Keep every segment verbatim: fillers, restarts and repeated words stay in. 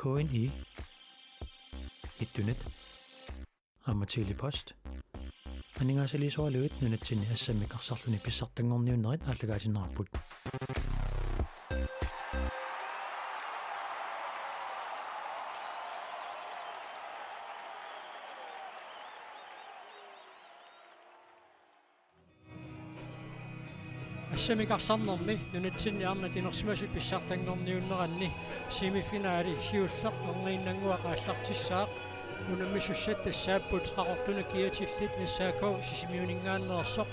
K N I, Ittunet, aamma Tele-Post. Aningaasaliisoraluit nunatsinni assammik arsarluni pissartanngorniunnerit aallakaatinneqarput. Assammik arsarnermi nunatsinni arnat inersimasut pissartanngorniunneranni semifinali siulleq erniinnannguaq aallartissaaq. Unammisussat tassaapput Qaqortumi kiatillit S A K Sisimiuninngaanneersoq,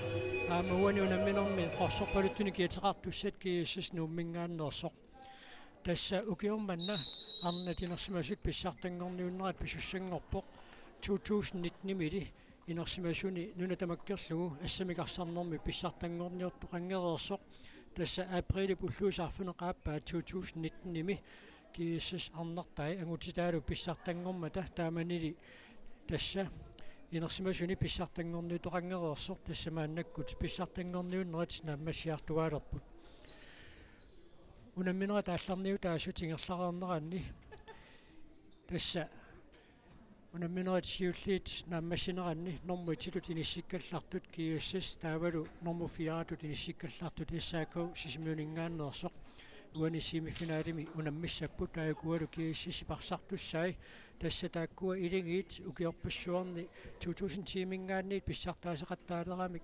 aamma uani unamminermi qorsorpaluttuni kiateqartussat G S S Nuumminngaanneersoq. Tassa ukioq manna arnat inersimasut pissartanngorniunnerat pisussanngorpoq. To tusind nitten-imili inersimasuni nuna tamakkerlugu assammik arsarnermi pissartanngorniortoqanngereersoq, tassa aprilip ulluisa arfineq-aappaa to tusind nitten-imi G S S arnartai angutitaalu pissartanngormata, taamanili tassa inersimasuni pissartanngorniutoqanngereersoq, tassa maannakkut pissartanngorniunnerit naammassiartuaalerput. Unamminerit aallarniutaasut ingerlareerneranni tassa unamminerit siulliit naammassineranni normu et-itut inissikkallartut G S S taavalu normu fire-tut inissikkallartut S A K Sisimiuninngaanneersoq uani semifinalimi unammissapput, taakkua G S S-ip arsartussai. Tassa taakkua iligiit ukiorpassuarni to tusind ti-minngaanniit pissartaaseqattaaleramik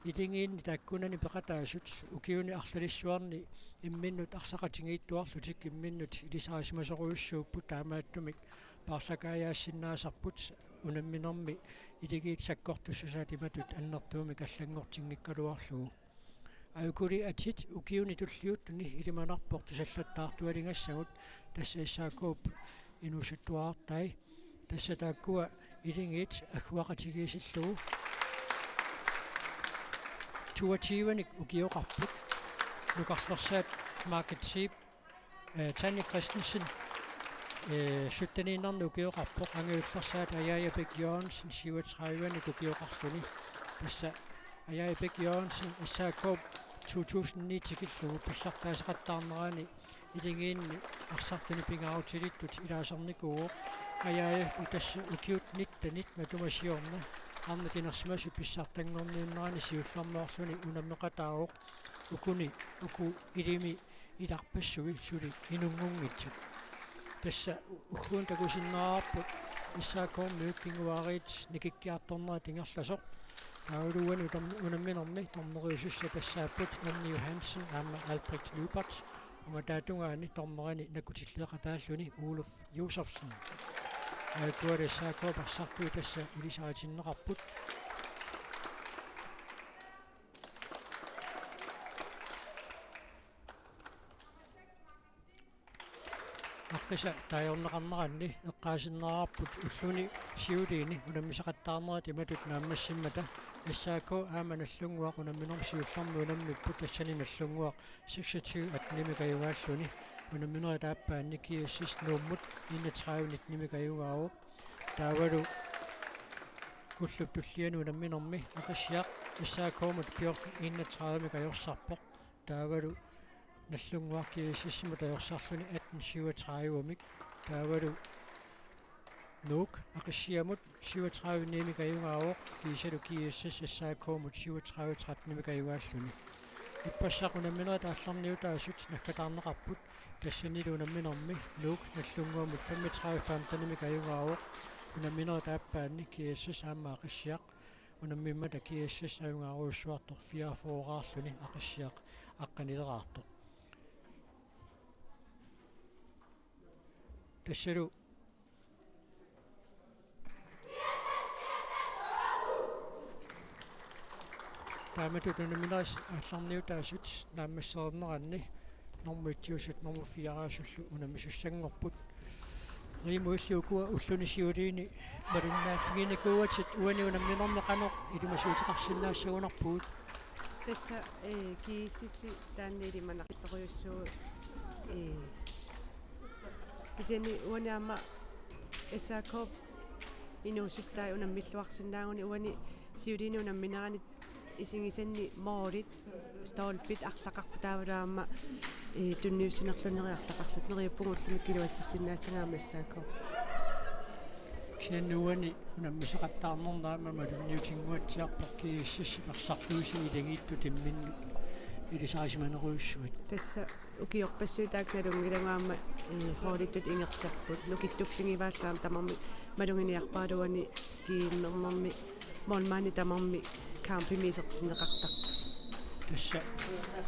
iligiinni taakkunani peqataasut ukiuni arlalissuarni imminnut arsaqatigiittuarlutik imminnut ilisarisimasorujussuupput, taamaattumik paarlakaajaasinnaasarput unamminermi iligiit sakkortussusaat imatut annertuumik allanngortinngikkaluarlugu. Ajukuli atit ukiuni tulliuttuni ilimanarpoq tusallattaartualigassagut, tassa S A K-p inuusuttuarartai. Tassa taakkua iligiit agguaqatigiissillugu. Toogtyvenik ukioqarput. Nukarlersaat Margit Zeeb, eh, Tanja Christensen, eh, sytteniinnarnik ukioqarpoq. Angajullersaat Ajaja Bech Jørgensen, syvogtredivenik ukioqarluni. Tassa Ajaja Bech Jørgensen S A K to tusind ni tikillugu pissartaaseqattaarnerani iligiinni arsartuni pingaarutilittut ilaasornikuuvoq. Ajaja tassa ukiut nittenit matuma siorna arnat inersimasut pissartanngorniunnerani siullermeerluni unammeqataavoq. Ukuni, uku ilimi ilarpassui suli inunngunngitsut. Tassa ugguuna takusinnaavarput S A K-miut kinguaariit nikikkiartornerat ingerlasoq. Taavalu uani utam-, unamminermi dommeriusussat tassaapput Anni Johansen aamma Albrecht Lyberth. Ungataatungaani dommerini nakkutilleeqataalluni Oluf Josefsen. Aajukua S A K-p arsartui tassa ilisaritinneqarput. Aqqisa taajorneqarneranni eqqaasinnaavarput ulluni siuliini unammisaqattaarnerat imatut naammassimmata. S A K aamma Nagdlunguaq unamminermi siullermi unammipput, tassani Nagdlunguaq seksogtyve atten-imik ajugaalluni. Unamminerit aappaanni G S S Nuummut enogtredive nitten-imik ajugaavoq. Taavalu ullup tulliani unamminermi Aqissiaq S A K-mut fjorten enogtredive-mik ajorsarpoq. Taavalu Nagdlunguaq G S S-imut ajorsarluni atten syvogtredive-mik. Taavalu Nuuk Aqissiamut syvogtredive ni-mik ajugaavoq, kiisalu G S S S A K-mut syvogtredive tretten-imik ajugaalluni. Ippassaq unamminerit aallarniutaasut naggataarneqarput, tassanilu unamminermi Nuuk Nagdlunguamut femogtredive femten-imik ajugaavoq. Unamminerit aappaanni G S S aamma Aqissiaq unammimmata G S S ajugaarujussuartoq fireogfyrre-raarluni Aqissiaq aqqanileraartoq. Tassalu taamatut unamminerit aallarniutaasut naammassereerneranni normu et-iusut normu fire-aasullu unammisussanngorput. Rimu, illit ukua ulluni siuliini malunnaaffiginikuuatit, uani unamminermi qanoq ilimasuuteqarsinnaassagunarpugut? Tassa, eh, G S S taanna ilimanaqittorujussuuvoq, eh, kisianni uani aamma S A K-p inuusuttai unammilluarsinnaaguni uani siuliini unamminerani Isigisanni målit, stolpit arlaqarput taavalu aamma, eh, tunniussinerluneri arlaqarlutik, neriuppunga ullumi iluatsissinnaassagaanni massaakku. Kisianni uani unammisaqattaarnermi aamma malunniutinnguatsiarpoq G S S-ip arsartuusineq ilagiittut timminnut ilisarisimanerujussuat. Tassa ukiorpassuit taakku nalunngilagut aamma, eh, holditut ingerlapput. Nukittuffigivaat aamma tamarmik maluginiarparaluani kiinnernermi målmandi tamarmi kampimi isertinneqartarput. Tassa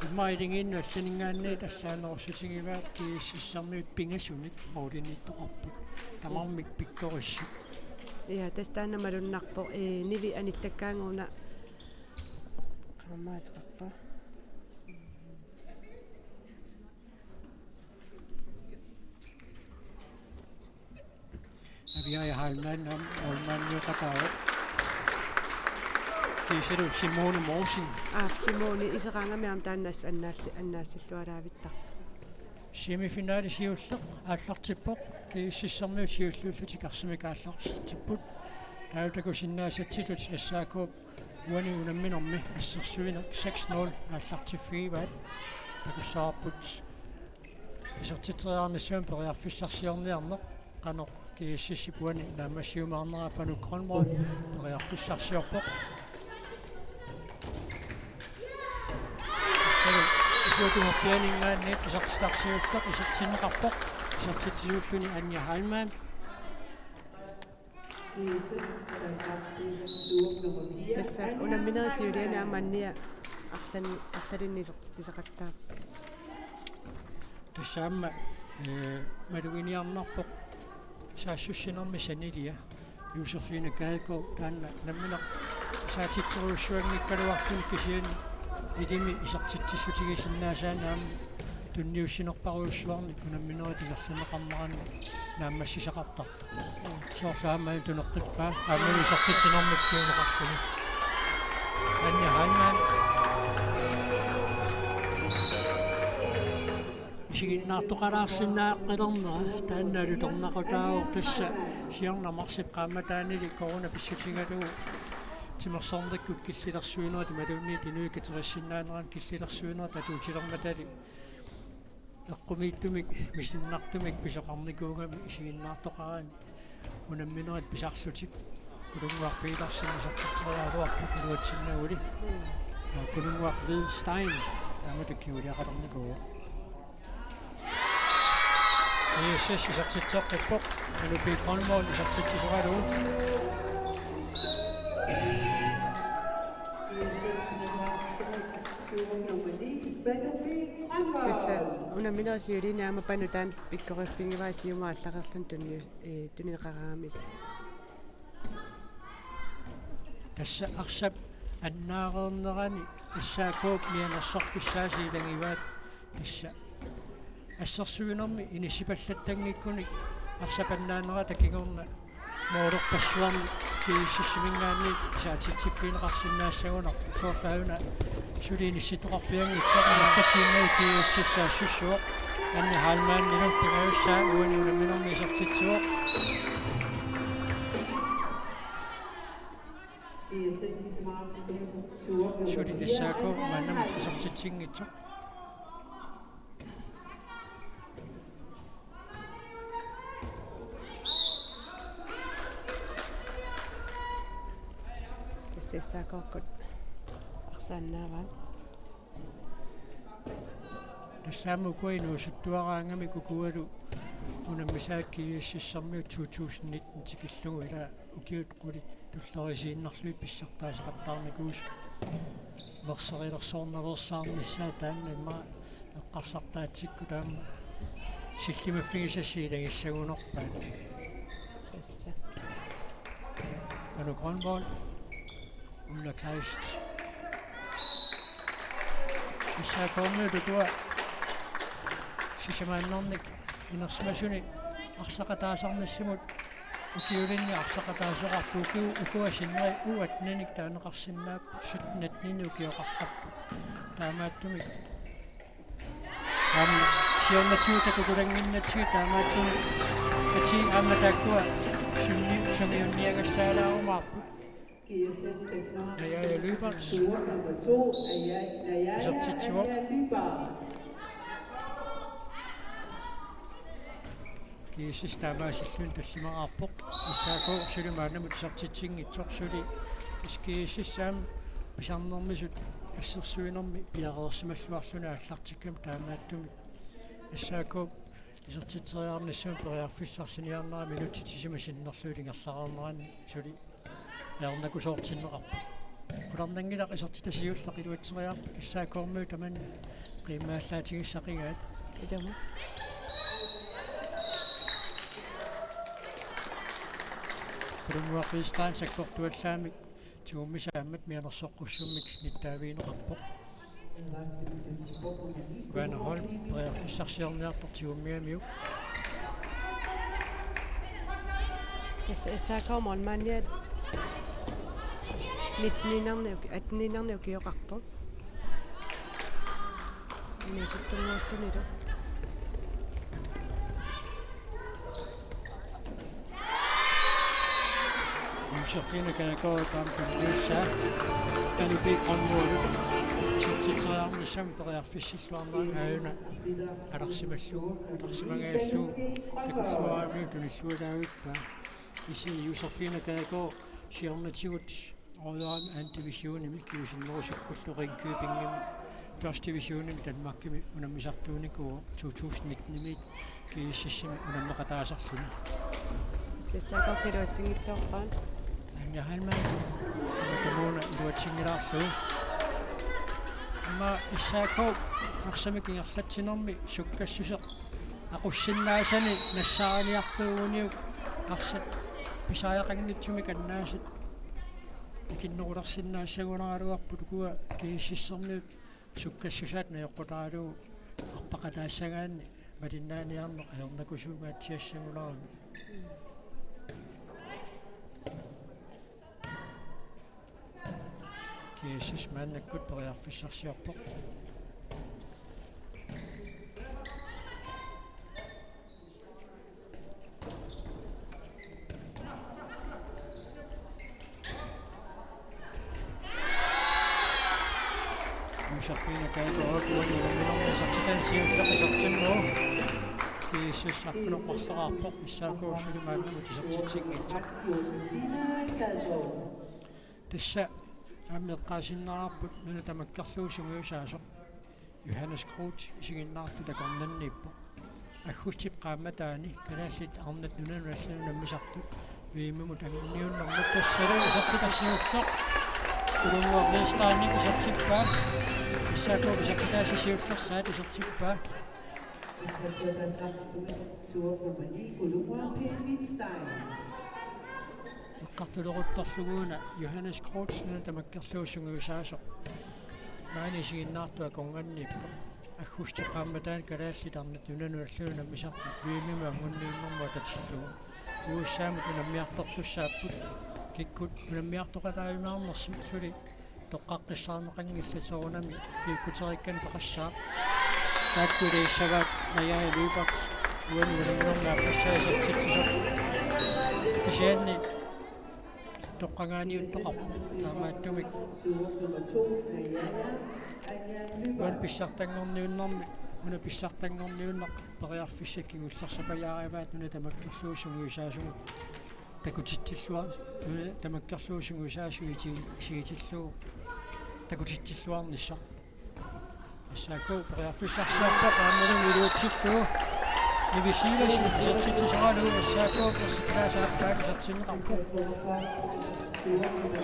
immaqa ilagiinnut allaninngaanniit allaanerussutigivaat G S S-ermiut pingasunik måliniittoqarput. Tamarmik pikkorissut. Ja, tassa taanna malunnarpoq, eh, nivi anillakkaangat una qaammateqarpa. Aviaja Heilmann aamma målmandioqataavoq. Kiisalu Simone Mogensen. Aap, Simone iseraangami aamma taanna assut annaalli-, annaassillualaavittarpoq. Semifinali siulleq aallartippoq. G S S-ermiut siulliullutik arsamik aallartipput. Taava takusinnaasatsitut S A K-p uani unamminermi assersuineq seks nul aallartiffigivaat. Takussavarput isertitseriarnissamut periarfissarsiorniarneq, qanoq G S S-ip uani naammassiumaarnera. Panu Grønvold periarfissarsiorpoq. Isuatungorpianinngaanniit isertitarsiuuttoq isertinneqarpoq, isertitsisuulluni Anja Heilmann. Tassa unamminerit siuliani aamma Anja arlan-, arlalinni isertitsisaqattaarpoq. Tassa aamma, eh, maluginiarnarpoq saassussinermi sanilia Josefine Gadegaard, taanna nammineq saatitserujussuanngikkaluarluni kisianni ilimi isertitsissutigisinnaasaanik aamma tunniussinerparujussuarnik unamminerit ingerlanneqarnerannik naammassisaqartartoq. Soorlu aamma tuneqqippaa aamma isertitsinermik piuneqarluni. Anja Heilmann. Isiginnaartoqalaarsinnaaqqilernera taanna alutornaqutaavoq. Tassa siorna marsip qaammataanili corona pissutigalugu timersornikkut killilersuinerit imaluunniit inuit katersissinnaaneranni killilersuinerit atuutilermatali eqqumiittumik misinnartumik pisoqarnikuugami isiginnaartoqaraanni unamminerit pisarlutik. Kulunnguaq Petersen isertitseriaraluarpoq iluatsinnaguli. Ja, Kulunnguaq Hvid Stein taamatut kinguliaqalernikuuvoq. G S S isertitseqqippoq, Anupi Grønvold isertitsisoralugu. Tassa unamminerit siuliani aamma Panu taanna pikkoriffigivaa siumut aallareerluni tunni-, eh, tunineqaraangamik. Tassa arsap annaareernerani S A K-p mianersorfissaasa ilagivaat. Tassa assersuinermi inissipallattanngikkunik arsap annaanerata kingorna målerpassuarnik G S S-iminngaanniit saatitsiffigineqarsinnaassagunarpoq. Soorlu aana suli inissittoqarpianngitsoq, aamma G S S saassussivoq. Anja Heilmannilu pingajussaa uani unamminermi isertitsivoq. Suli S A K maannamut isertitsinngitsoq. Tassa S A K-kkut arsaannaavaat. Tassa aamma ukua inuusuttuaraangamik ukualu unammisaat G S S-ermiut to tusind nitten tikillugu, ila ukiut qulit tulleriinnarlugit pissartaaseqattaarnikuusut. Merserilersoornaveersaarnissaat taanna immaqa eqqarsartaatsikkut taama sillimaffigisassat ilagissagunarpaat. Tassa. Panu Grønvold. Ulla Kleist. S A K-miut ukua sisamaannarnik inersimasuni arsaqataasarnissamut ukiulinni arsaqataasoqarput. Uku-, ukua sinneri U attenik taaneqarsinnaapput, sytten attenik ukioqarput. Taamaattumik aamma siornatigut takukulannginnatsigit taamaattumik atii aamma taakkua sunni-, sunniunniagassaalaarumaarput. Naja Lyberth. Isertitsivoq. G S S taamaasilluni tallimaqarpoq. S A K suli maannamut isertitsinngitsoq suli. G S S aamma pisarnermisut assersuinermi piareersimalluarluni aallartikkami taamaattumik S A K isertitseriarnissamut periarfissarsiniarnera minutsit sisamat sinnerlugit ingerlareerneranni suli ajornakusoortinneqarpoq. Qularnanngilaq, isertitaq siulleq iluatseriarpat S A K-miut tamanna qiimmaallaatigissaqigaat. Ilumut. Kulummuaq Riistaan sakkortuallaamik tigummisaammat mianersoqqussummik nittaavigineqarpoq. Werner Holm periarfissarsiorniartoq tigummigamiuk. Tassa S A K målmandiat nitteninnerni uki-, atteninerni ukioqarpoq. Inisittunnguullunilu. Josefine Kajako taam kunniussaa. Tani P K-miut isertitseriarnissamut periarfissilluarnerangaajuna alarsimallugu, alarsimangajallugu takulluaramiuk tunilluataavippoq. Isi Josefine Kajako siornatigut Royal anden divisionimi kingusinnerusukkullu Ringkøbingimi første divisionimi Danmarkimi unammisartuunikuuvoq to tusind nitten-imi G S S-imi unammeqataasarluni. S A K iluatsinngitsoorpaat. Anja Heilmann. Tamuuna iluatsinngilaarlugu. Aamma S A K arsamik ingerlatsinermi sukkassuseq aqussinnaasani nassaariniartuuguniuk arsaq pisariaqanngitsumik annaasat ikinnerulersinnaassagunaraluarput ukua G S S-ermiut sukkassusaat najoqqutaralugu arpaqataassagaanni malinnaaniarneq ajornakusuungaatsiassagunarami. G S S maannakkut periarfissarsiorpoq. Josefine Kajako uani unamminermi isertitani siulleq isertinneruvoq. G S S arfineq-marloraarpoq, S A K suli maannamut isertitsinngitsoq. Tassa aamma eqqaasinnaavarput nuna tamakkerlugu sungiusaasoq Johannes Groth isiginnaartut akornanniippoq. Aggustip qaammataani kalaallit arnat nunanut allanut unammisartut V M-imut anguniunnermut tassalu isertitaq siulleq. Kulummuaq Riistaanik isertippaa. S A K isertitaasa siullersaat isertippaa. Eqqartuleruttorlugu una Johannes Groth nuna tamakkerlugu sungiusaasoq maani isiginnaartut akornanniippoq. Aggustip qaammataani kalaallit arnat nunanut allanut unammisartut V M-imut anguniunnermut atatillugu. Uussaamut unammiartortussaapput. Kikkut unammiartoqataajumaarnersut suli toqqaqqissaarneqanngillat, soorunami piukkuteriikkanik peqassaaq. Taakku iliussavaat Naja Lyberth uani unamminermi aappassaa isertitsisoq. Kisianni toqqagaaniuttoqarpoq taamaattumik. Uani pissartanngorniunnermi, una pissartanngorniunneq periarfissat kingullersapajaarivaat nuna tamakkerlugu sungiusaasugut. Takutitsilluar-, nuna tamakkerlugu sungiusaasut iti-, isigitillugu takutitsilluarnissaq. S A K periarfissarsiorpoq aammalu iluatsillugu. Nivi Silas isertitsisoralugu S A K isertitaasa aappaat isertinneqarpoq.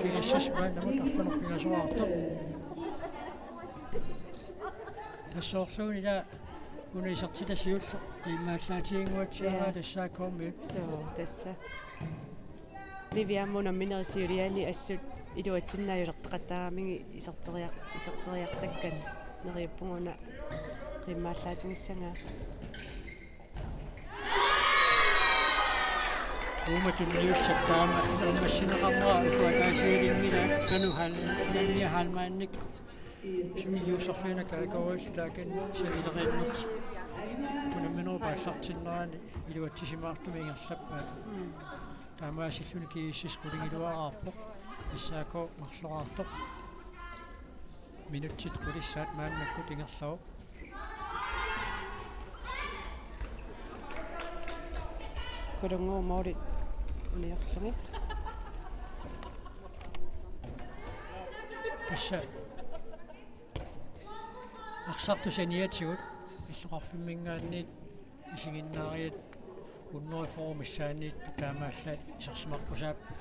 G S S maannamut arfineq-pingasoraartoq. Tassoorluunniit una isertitaq siulleq qiimmaallaatiginnguatsiaraat. Ja. S A K-miut. Suu, tassa. Nivi aamma unamminerit siuliani assut iluatsinnaajulortaqattaarami iserteriar-, iserteriartakkat, neriuppunga una qiimmaallaatigissagaat. Uuma tunniussap taama naammassineqarnera uku ataasiinngilaat, Kanu Hal-, Nanja Heilmannik. Sumi Josefine Kajako taakani salileriinnut unamminerup aallartinnerani iluatsisimaartumik ingerlappaat. Mm. Taamaasilluni G S S qulingiluaraarpoq. S A K marloraartoq. Minutsit qulissaat maannakkut ingerlavoq. Kulunguup måli uniorluni. Tassa arsartut saniatigut illoqarfimminngaanniit isiginnaariat hundrede fyrre missaanniittut taamaallaat isersimaqqusaapput.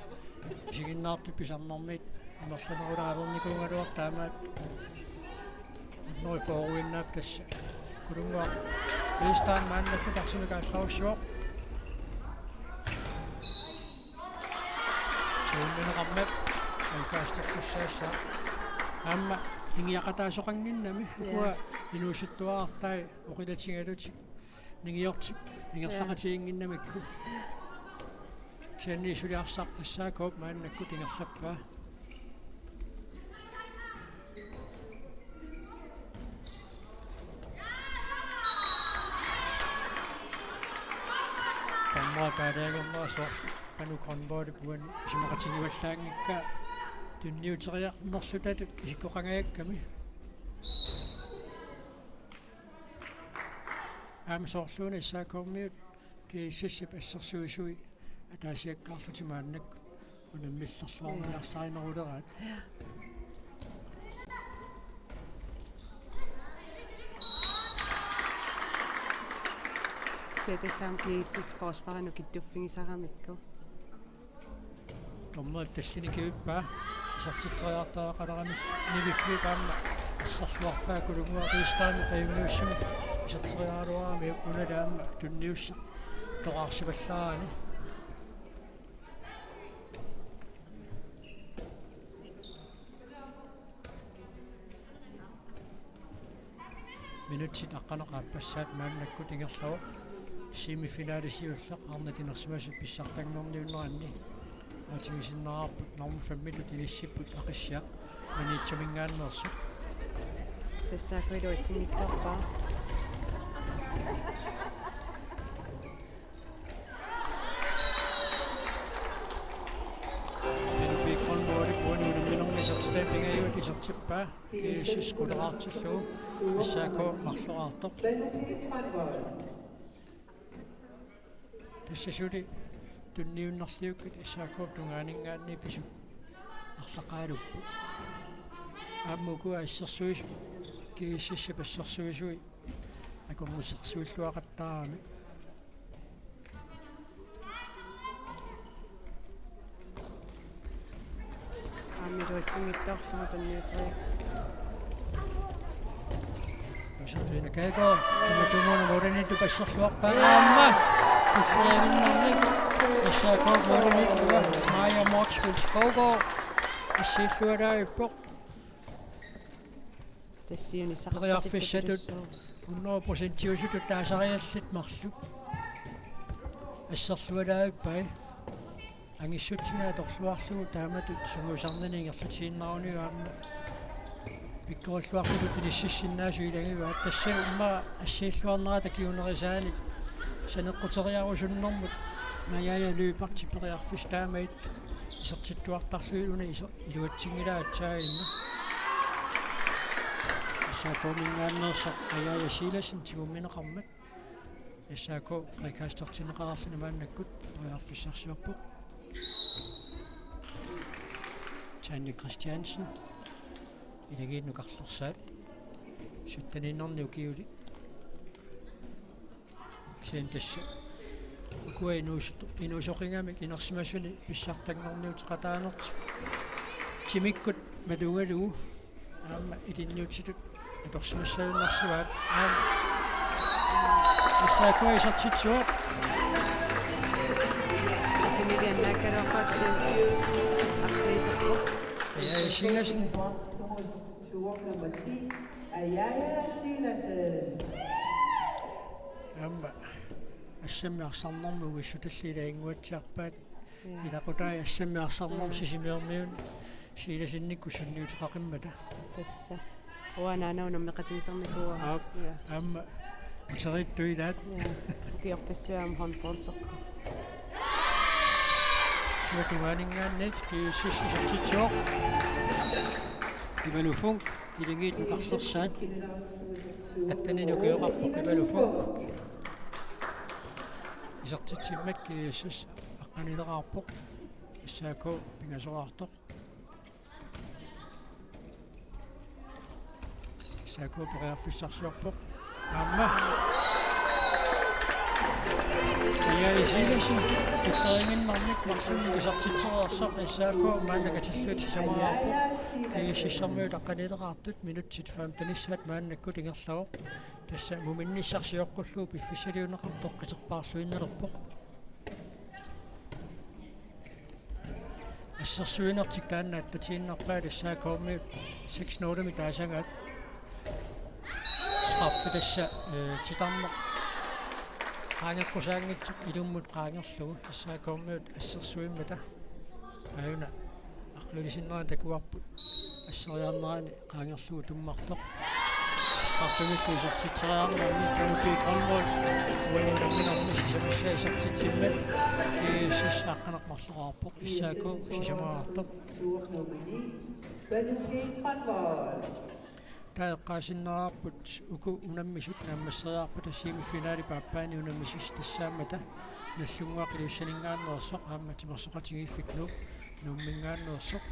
Isiginnaartut pisarnermiit amerlanerulaarnikuugaluartoq taamaattut hundrede fyrre-iinnaapput tassa. Kulunguaq Riistaan maannakkut arsamik aallarussaaq. Siummineqarmat aukaastertussaassaaq. Aamma ingiaqataasoqannginnami ukua inuusuttuarartai oqilatigalutik ningiortik ingerlaqatiginnginnamikku. Kisianni suli arsaq S A K-p maannakkut ingerlappaa. Tammua paalaagornera soorlu Panu Grønvoldip uani isumaqatigivallaanngikkaa tunniuteriarnerlutatut isikkoqangajakkami. Aamma soorluuna S A K-miut G S S-ip assersuisui ataasiakkaarlutik maannakkut unammillerluarniarsarineruleraat. Kisianni tassa aamma G S S forsvarinut kittuffigisaramikku. Dommerit tassani kivippaa. Isertitseriartariaqalerami niviffik aamma asserluarpaa Kulunguaq Riistaanip ajunniussami iserteriaraluarami una aamma tunniussaq toqaarsivallaarani. Minutsit aqqaneq-aappassaat maannakkut ingerlavoq. Semifinale siulleq arnat inersimasut pissartanngorniunneranni aatigisinnaavarput nummer femmitut inissipput Aqissiaq Maniitsuminngaanneersoq. S A K iluatsinngitsoorpaa. Panu Piikron Moorip uani unamminermi isertitaa pingajuat isertippaa. G S S quleraartillugu S A K marloraartoq. Tassa suli tunniunnerliukkit S A K-p tungaaninngaanniit pisut arlaqaalupput. Aamma ukua assersuisut G S S-ip assersuisui akornusersuilluaqattaarami. Aamma iluatsinngitsoorlugu tunniuteriak. Josefine Keko, tamatumuuna målimiittup asserluarpaa aamma. Tufferiaginnarnik S A K-p målimiittup Maja Motzfeldt Skovgaard assiillualaavippoq. Tassiuni periarfissatut hundrede procentiusutut taasariallit marluk asserlualaavippai. Angissutsineq atorluarlugu taamatut sungiusarnini ingerlatiinnaruniuk aamma pikkorilluartutut inississinnaasut ilagivaat. Tassa immaqa assiilluarnerata kingunerisaanik saneqquteriarusunnermut Najaja Lyberth periarfissat taamaattut isertittuartarlugit una iser- iluatsinngilaa aatsaat immaqa. S A K-minngaanneersoq Ajaja Silassen tigummineqarmat. S A K frikastertinneqarluni maannakkut periarfissarsiorpoq. Tanja Christiansen. Ilagiit nukarlersaat. Sytteniinnarnik ukiulik. Kisianni tassa ukua inuusut-, inuusoqigamik inersimasuni pissartanngorniuteqataanertik timikkut malugalugu aamma ilinniutitut atorsimassagunarsivaat aamma S A K isertitsivoq. Asaniliannaakkaluarpaatsigut arsiiserpoq. Ja, Silassen. Ajaja Silassen. Aamma assammik arsarnermut uissutalli ilaginnguatsiarpaat. Ja. Ilaqutai assammik arsarnermut Sisimiormiunut Silassennikkut sunniuteqaqimmata. Tassa. Uanga una meqatigisarnikuuara. Aap. Ja. Aamma uteriittut ilaat. Ja. Ukiorpassuit aamma håndbolderput. Tungaaninngaanniit G S S isertitsivoq. Ivalu Funk, Akuleriit nukarlersaat. Atteninik ukioqarpoq Ivalu Funk. Isertitsimmat G S S aqqanileqaarpoq. S A K pingasoraartoq. S A K periarfissarsiorpoq. Aamma. Pia Isiilasi. Tuttarinnginnarmik marlunnik isertitsereersoq S A K maanna katillugu sisamaarpoq. G S S-ermiut aqqanileqaartut minutsit femtenissaat maannakkut ingerlavoq. Tassa muminnissaq sioqqullugu piffissaliunneqartoq qiterpaarluinnalerpoq. Assersuinertik taanna attatiinnarpaat S A K-miut seks nul-imik taasagaat. Straffe tassa, øh, titarneq qaangeqqusaanngitsoq ilummut qaangerlugu S A K-miut assersuimmata. Aajuna aqqulisinnerani takuarput asseriarnerani qaangerlugu tummartoq. Straffemillu isertitseriarnerani Kanuki Grønvold uani unamminermi sisamassaa isertitsimmat G S S aqqaneq-marloqarpoq, S A K sisamaartoq. Taava eqqaasinnaavarput uku unammisut naammasseriarpata semifinalip aappaani unammisut tassaammata Nagdlunguaq Ilulissaninngaanneersoq aamma timersoqatigiiffik Nuuk Nuumminngaanneersoq.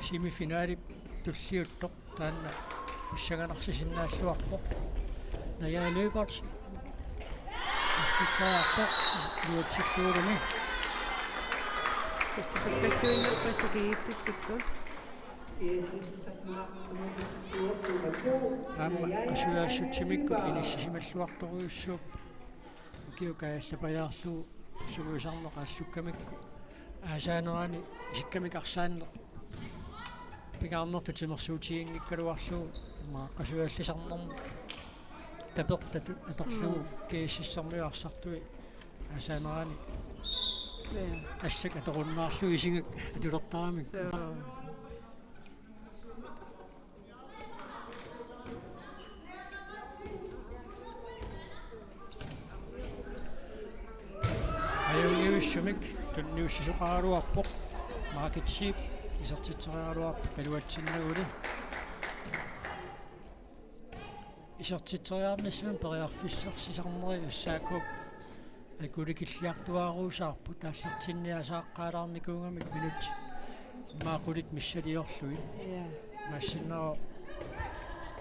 Semifinalip tulliuttoq taanna pissanganarsinnaalluarpoq. Naja Løbertsen. Isertitseriarpoq iluatsillugu. Tassa sukkalluinnarpassuit G S S-ikkut. Aamma qasujaassutsimikkut inissisimalluartorujussuupput. Ukiut kaajallapajaarlugu sungiusarneq aallukkamikku aasaanerani isikkamik arsaanneq pingaarnertut timersuutiginngikkaluarlugu immaqa qasujallisarnermut tapertatut atorlugu. Mm. G S S-ermiut arsartui aasaanerani. Ja. Assakka atorunnaarlugu isigak atulertaramikku. Så. Ajunngivissumik tunniussisoqaraluarpoq. Margit Zeeb isertitseriaraluarpoq iluatsinnaguli. Isertitseriarnissamut periarfissarsisarneri S A K-p akulikilliartuaaruusaarput aallartinniarsaaqqaalaarnikuugamik minutsit immaqa qulit missiliorlugit. Ja. Imaassinnaavoq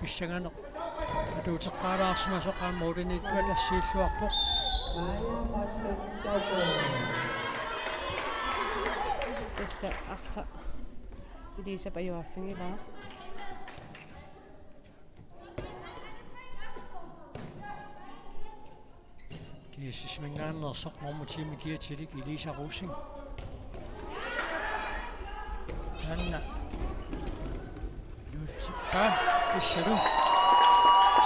pissanganaq atuuteqqaalaarsimasoq aamma målimiittuata assiilluarpoq. Tassa arsaq Elisabeth ajuaaffigilaaq. G S S-iminngaanneersoq nummer ti-mik kiatilik Elisa Rosing. Taanna. Luutsippa. Issalu.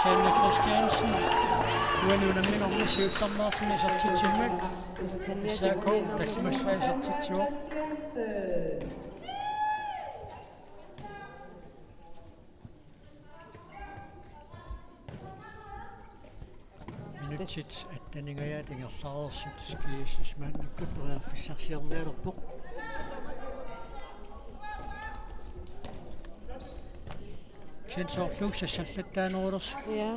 Sanne Christiansen. Uani unamminermi siullermeerluni isertitsimmat. Sanne S A K tallimassaa isertitsivoq. Minutsit atteningajaat ingerlareersut G S S maannakkut periarfissarsiornialerpoq. Sen soorluussassallattaanerulersoq. Ja.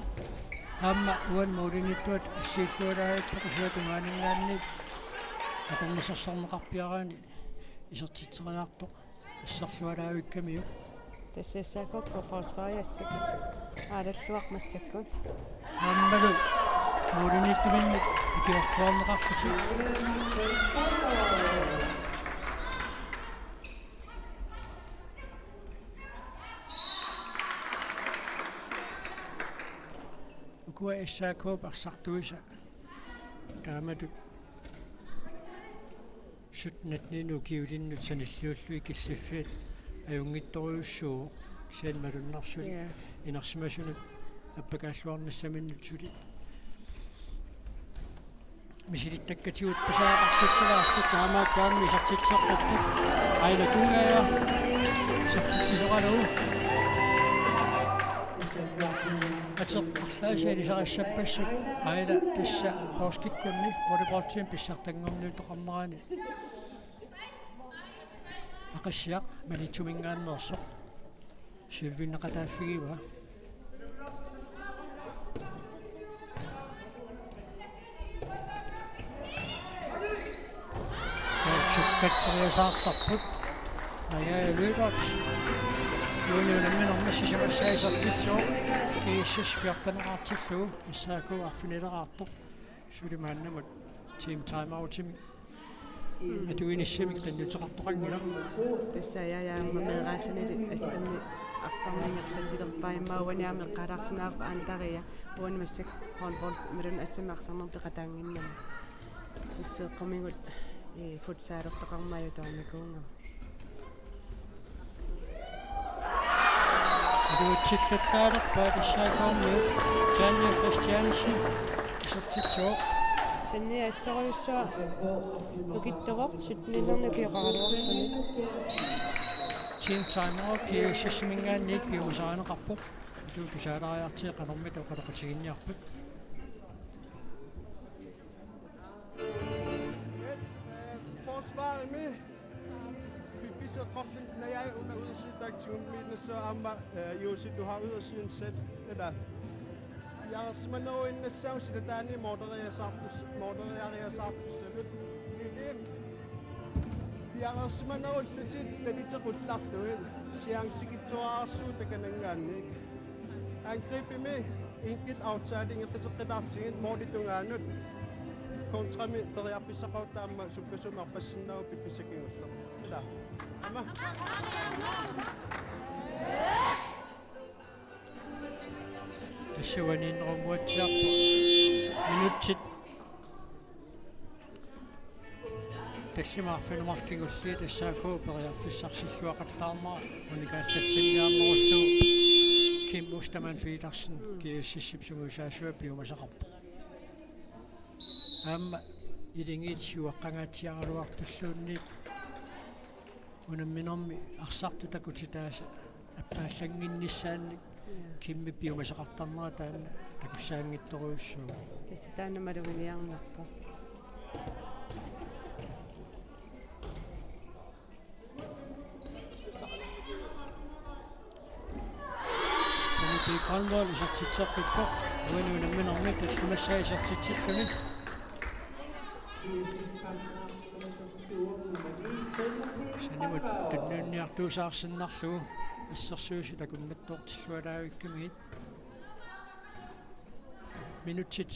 Aamma uani målimiittuata assiillualaarpoq, kisianni tungaaninngaanniit akornusersorneqarpiaraanni isertitseriartoq. Asserlualaavikkamiuk. Tassa S A K-p forsvarersuaq aalalluaq massakkut. Aammalu målimiittuminnit ikiorluarneqarlutik. Ukua S A K-p arsartuisa taamatut sytten-atteninut ukiulinnut sanilliullugit killiffiat ajunngitsorujussuuvoq, kisianni malunnarsunik. Ja. Inersimasunut appakaalluarnissaminnut suli misilittakkatigut pisariaqartitsilaartut, taamaakkaanni isertitseqqittoq Aila Tungaja. Isertitsisoralugu. Ateq arlaasi ilisarissappassuk aila tassa poorskikkunni volleyballtimik pissartanngorniutoqarnerani. Aqissiaq Maniitsuminngaanneersoq. Syvvinneqataaffigivaa. Sukkatseriasaartarput. Aja Løbert. Juuni unamminermi sisamassaa isertitsivoq. G S S fjorteneqartillugu. S A K arfinileraartoq. Suli maannamut team timeoutimi atuinissamik qinnuteqartoqanngilaq. Tassa aja aamma meeraallunili assanni arsarneq ingerlatilerpaa, immaqa uani aamma eqqaalaarsinnaavarput Andrea uani massakkut håndbold imaluunniit assammi arsarnermut peqataannginnami. Tassa eqqumigut, ee, futsalertoqarmat ajutoornikuugama. Iluatsillattaalerpaa S A K-miut. Tanja Christiansen isertitsivoq. Tanja assorujussuaq nukittuvoq, syttenillerni ukioqaraluarluni. Team timeout G S S-iminngaanniit piumasarineqarpoq. Atuut tusaalaariartigit qanormita oqaloqatiginninniarpat. Forsvarimi piffissaq eqqorluni najai una ydersidep taakku tigummiinnassavat aamma, eh, Jussi, du har ydersiden selv, eller? Piareersimaneruinnassaagut silataani måleriasaartus-, måleriasaartussanut. Piareersimanerullutit talitequllarlugit, chancekitsuararsuugut takananngaanniit. Angribimi enkelt aftale ingerlateqqilaartigit målip tungaanut. Kontrami periarfissaqarutta aamma sukkasuumik arpassinnaavoq piffissaq kingulleq. Ila. Aamma. Tassa uani innerunguatsiarpoq. Minutsit tallimat arfineq-marluk kingulliit S A K periarfissarsilluaqattaarmat unikaallatsinniarnerullugu Kim Ostermann Petersen G S S-ip sungiusaasua piumasaqarpoq. Aamma Ilingiit siuaqqangaatsiaraluartulluunniit unamminermi arsartut takutitaasa appaallannginnissaannik Kimmip piumasaqartarnera taanna takussaanngitsorujussuuvoq. Tassa taanna maluginiarnarpoq. Tanja P. Grønvold isertitseqqippoq. Uani unamminermi tallimassaa isertitsilluni. Sanimut tunniunniartuusaarsinnarlugu assersuisut akunnattoortillualaavikkamigit. Minutsit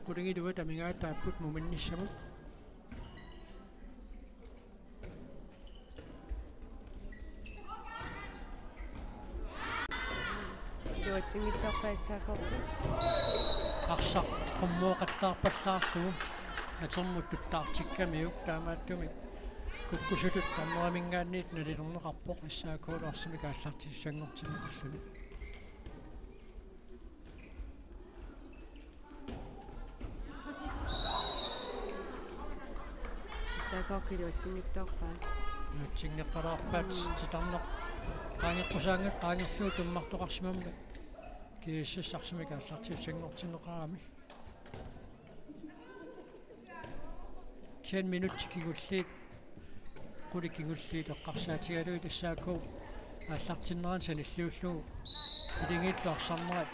qulingiluat amigaataapput muminnissamut. Iluatsinngitsoorpaa S A K-p. Arsaq qummooqattaarpallaarlugu atermut tuttaartikkamiuk, taamaattumik kukkusutut dommerimingaanniit nalilerneqarpoq S A K-lu arsamik aallartissanngortinneqarluni. S A K-kki iluatsinngitsoorpaat. Iluatsinngeqqalaarpaat. Mm. Titarneq qaangeqqusaanngilaq, qaangerlugu tummartoqarsimammat G S S arsamik aallartissanngortinneqarami. Kisianni minutsit kingulliit, qulit kingulliit eqqarsaatigalugit S A K aallartinnerani sanilliullugu Ilingiittoq arsarnerat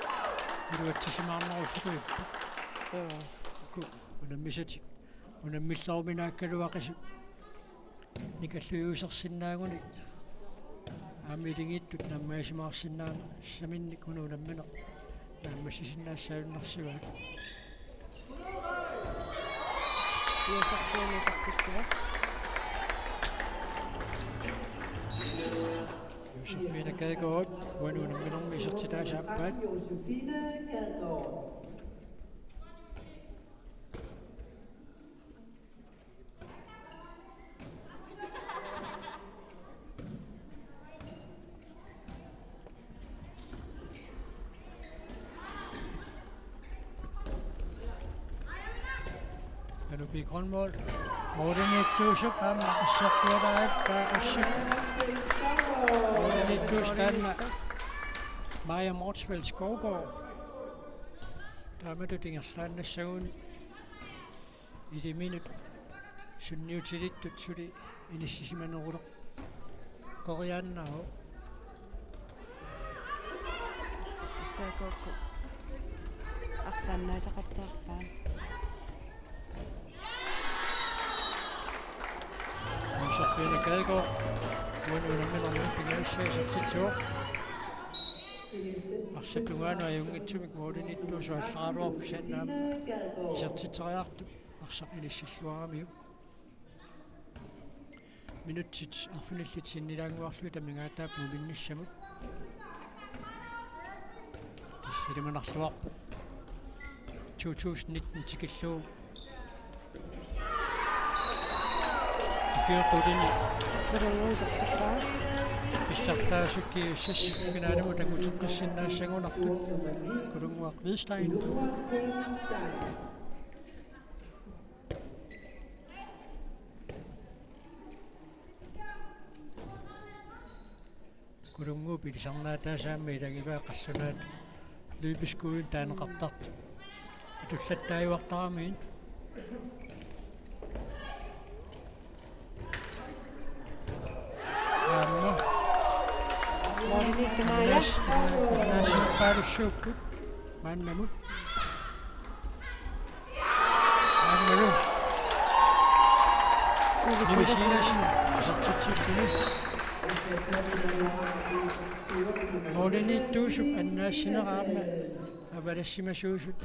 iluatsisimaarnerussuuvoq. Suu. Uku unammisatik unammilleruminaakkaluaqisut nikallujuusersinnaagunik aamma Ilingiittut naammagisimaasinnaassaminnik una unammineq naammassisinnaassagunarsivaat. Josefine isertitsivoq. Josefine Gadegaard, uani unamminermi isertitaasa aappaat. Anu P. Grønvold. Målimiittuusup aamma assersualaarpaa assut. Målimiittuusup taanna Maja Motzfeldt Skovgaard. Taamatut ingerlaannassagunik iliminut sunniutilittut suli inissisimaneruleq qeriaannaavoq. SAK-kut arsaannaasaqattaarpaa. Josefine Gadegaard, uani unamminermi pingajussaanik isertitsivoq. Arsaq tungaanut ajunngitsumik målimiittuusoq allaraluarpoq, kisianni aamma isertitseriartup arsaq inissilluaramiuk. Minutsit arfinillit sinnilaannguarlugit amigaataat muminnissamut. Tassa ilimanarluarpoq to tusind nitten tikillugu. Ukiut qulinit Kurunnguup isertippaa. Pissartaasut GSS finalimut anguteqqissinnaassagunartut. Kurunnguaq Hvidsten. Kurunnguup ilisarnaataasa aamma ilagivaa qallunaatut løbeskuden taaneqartartut atullattaajuartaramikkit. Aamma. Målimiittumik Maja. Annaas-, annaasippaalussuupput maannamut. Aammalu Nivi Sivertsen. Nivi Sivertsen isertitsilluni. Målimiittuusup annaassineq aamma avalassimasuusut.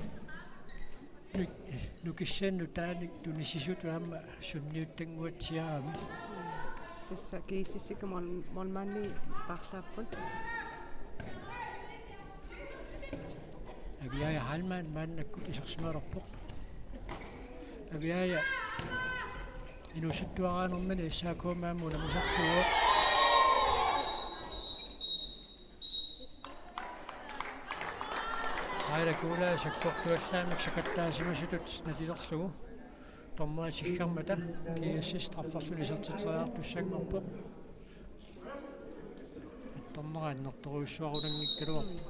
Nuk-, nukissanik nutaanik tunisisutut aamma sunniuttannguatsiarami. Tassa GSS-ikkut mål-, målmandi paarlaapput. Aviaja Heilmann maannakkut isersimalerpoq. Aviaja inuusuttuaraanermini SAK-mi aamma unammisartuuvoq. Aila Kuulaa sakkortuallaamik sakattaasimasutut nalilerlugu. Dommeri tikkamata GSS strafferluni isertitseriartussanngorpoq. Dommeri annertoorujussuarulanngikkaluartoq.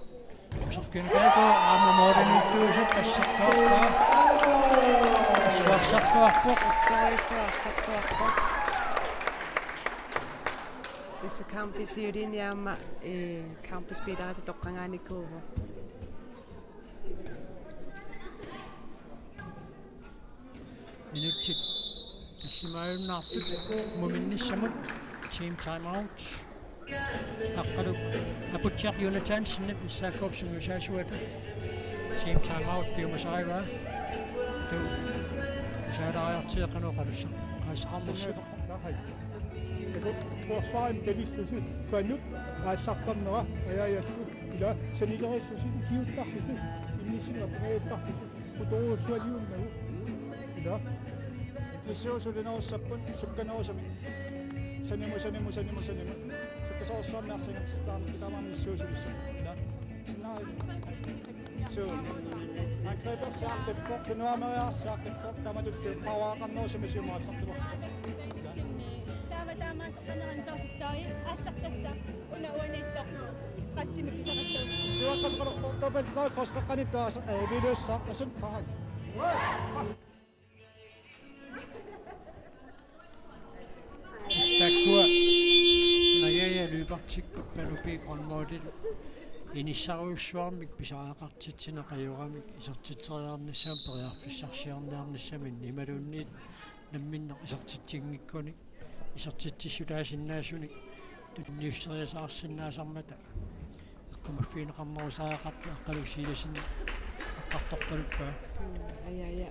Josefine Gadegaard aamma målimiittuusoq assersuarpaa. Assersuarpoq. Assersuarpoq. Tassa kampip siuliini aamma, eh, kampip spilleritut toqqagaanikuuvoq. Minutsit tallimaajunnaartut muminnissamut team timeout. Aqqalu Aputsiaq Jonathansenip SAK-p sungiusaasuata team timeout piumasarivaa. Tu saalaariartigeqanut qalussa qassaqarnersoq. Forsvarimi kanissusi tuannut aassartarnera ajaajassut ila sanilerissusi ikiuttarlusi immissinnga pungajuttarlusi. Utorujussualiunnagu. Ila. Missuusulinerussapput sukkanerusumik. Sanimut, sanimut, sanimut, sanimut. Sukkasoorsuarmi arsaannersittaarnermi tamarmi missuusulissapput. Ila. Sinnaavi. Suu. Angribersiaqqippoq, tunuameriarsiaqqippoq, tamatullu pavaqarnerusumik siumut aallartilerlusi. Taama taamaaseqqanerani soorlu fløji aallartassaq una uaniittoq. Qassimi pisaqassagut. Siuaqqasoqalerpoq, dobbelt fløj, korsqeqqaniittoq, eh, Vilius Sartassen, Park. Taakkua Najaja løbertikkut Palupi Grønvoldit inissarujussuarmik pisariaqartitsineq ajoramik isertitseriarnissamut periarfissarsiorniarnissaminnik imaluunniit namminneq isertitsinngikkunik isertitsissutaasinnaasunik tunniusseriasaarsinnaasarmata eqqumaffigineqarnerusariaqartoq Aqqalu Sivertsen eqqartorpaluppaa. Mm, aja, aja.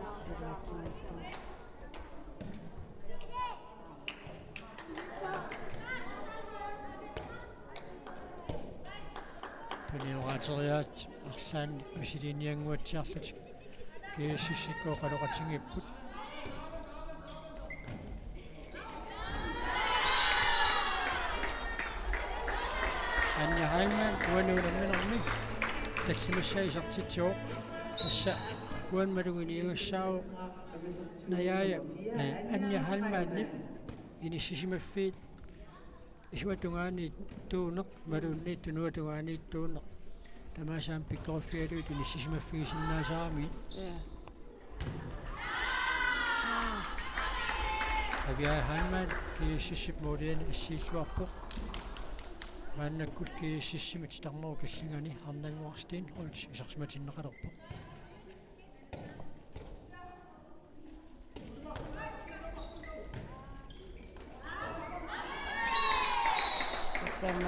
Arsilaatsinngitsoq. Tunioraateriaat arlaannik misiliiniannguatsiarlutik. GSS-ikkut oqaloqatigiipput. Anja Heilmann uani unamminermi tallimassaa isertitsivoq. Tassa Uani maluginiagassaavoq najaaja, eh, Anja Heilmannip inissisimaffiit isuata tungaaniit tuuneq imaluunniit tunuata tungaaniit tuuneq. Tamaasa aamma pikkoriffigalugit inissisimaffigisinnaasaramigit. Ja. Aviaja Heilmann G S S-ip måliani assiilluarpoq. Maannakkut G S S-imi titarnerup killingani Arnannguaq Steenholdt isersimatinneqalerpoq. Tassami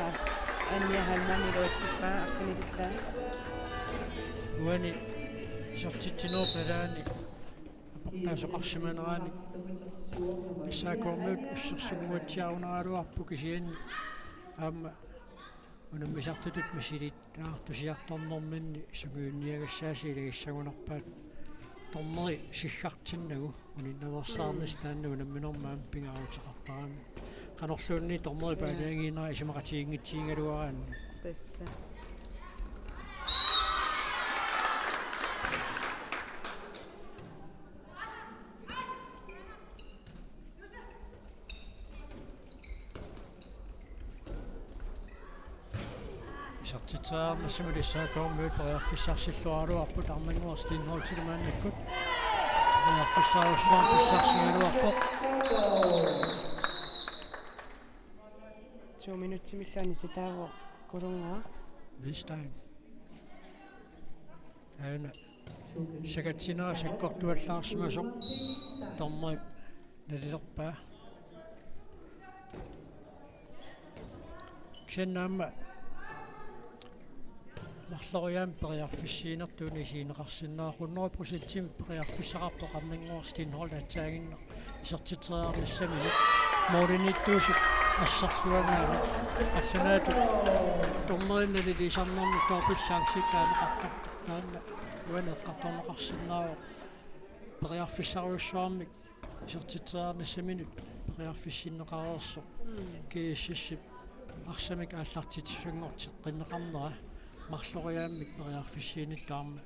Anja Heilmann iluatsippaa arfinilissaa. Uani isertitsinerup nalaani aportaasoqarsimanerani S A K-miut ussersunnguatsiarunaraluarput, kisianni aamma unammisartutut misilittagartusiartornerminni sungiunniagassaasi ilagissagunarpaat, dommeri siggartinnagu uninnaveersaarnissaq taanna unamminermi aamma pingaaruteqartarami. Qanorluunniit dommeri, ja, paaliagiinnera isumaqatiginngitsigigaluaraanni. Tassa. Isertitseriarnissamut S A K-miut periarfissarsilluaraluarput, Arnannguaq Steenholdtilu maannakkut periarfissarujussuarmik pissarsigaluarpoq. To minutsimillu anisitaavoq Kulunngua. Vestegn. Aana sakatsinera sakkortuallaarsimasoq dommerip nalilerpaa. Kisianni aamma marloriaammik periarfissiinertuunik isigineqarsinnaavoq, hundrede procentimik periarfissaqarpoq Arnannguaq Steenholdt aatsaaginnaq isertitseriarnissaminut. Målimiittuusut asserluangaanni, qallunaatut dommerinut naliliisarnermut dobbeltchance taaneqartartoq, taanna uani eqqartorneqarsinnaavoq. Periarfissarujussuarmik isertitseriarnissaminut periarfissinneqareersoq. Mm. G S S-ip arsamik aallartitsissanngorteqqinneqarnera marloriaammik periarfissiinittut aamma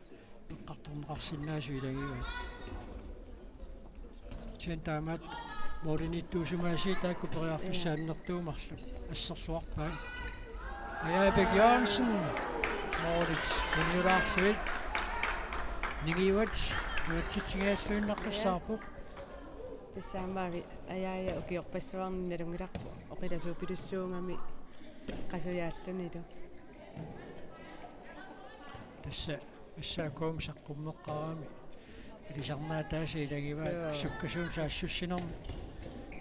eqqartorneqarsinnaasut ilagivaat. Kisianni taamaattoq målimiittuusumaasii taakku periarfissat, ja, annertuut marluk asserluarpaat. Ajaabik Jørgensen, målit tunniulaarlugit. Ningiuat nuatsitsigialluinnaqqissaarput. Tassa aamma Ajaajap ukiorpassuarni nalunngilarput oqilasuupilussuugami qasujaallunilu. Tassa S A K-mi saqqummeqqaarami ilisarnaataasa ilagivaat. Suu. Sukkasuumik saassussinermi.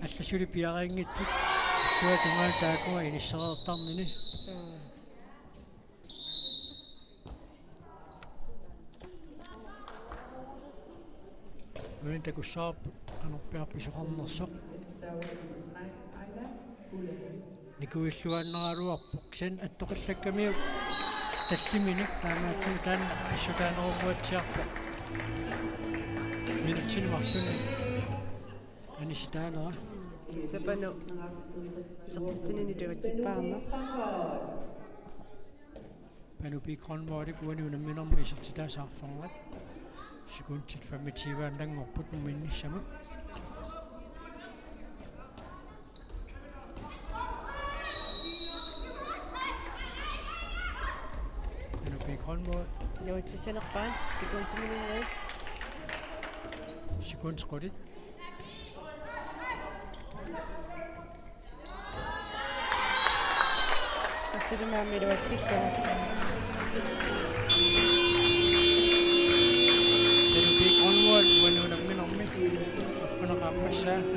Allat suli piareerinngitsut. Illuatungaani taakunga inissereertarnini. Suu. Uani takussavarput qanorpiaq pisoqarnersoq. Nikuilluaannaraluarpoq, kisianni attoqillakkamiuk talliminik, taamaattumik taanna pissutaanerunguatsiarpoq. Minutsini marlunni anisitaanera. Sapanu isertitsinini iluatsippaarnaq. Panu P. Grønvoldip uani unamminermi isertitaasa arfernat. Sekundit femogtyve ananngorput numminnissamut. Panu P. Grønvold. Iluatsissanerpaat sekundiminngaanniit. Sekundit qulit. Tassalu aamma iluatsillugu. Panu P. Grønvold uani unamminermi arfineq-aappassaanik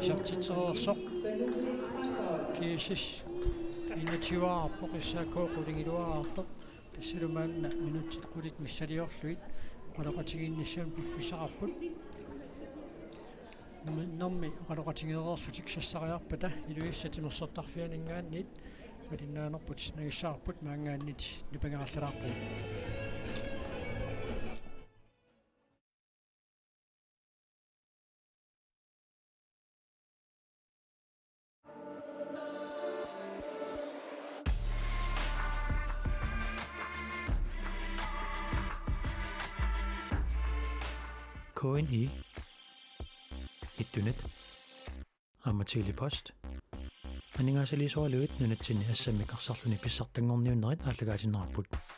isertitsereersoq. G S S enogtyveerpoq, S A K qulingiluaartoq. Tassalu maanna minutsit qulit missiliorlugit oqaloqatigiinnissamut piffissaqarput. Nummi-, numminnermi oqaloqatigeereerlutik sassariarpata Ilulissat timersortarfianinngaanniit malinnaanerput nagissavarput, maanngaanniit nipangerallalaarpugut. K N I, Ittunet, aamma Tele-Post. Aningaasaliisugaluit nunatsinni assammik arsarluni pissartanngorniunnerit aallakaatinnarparput.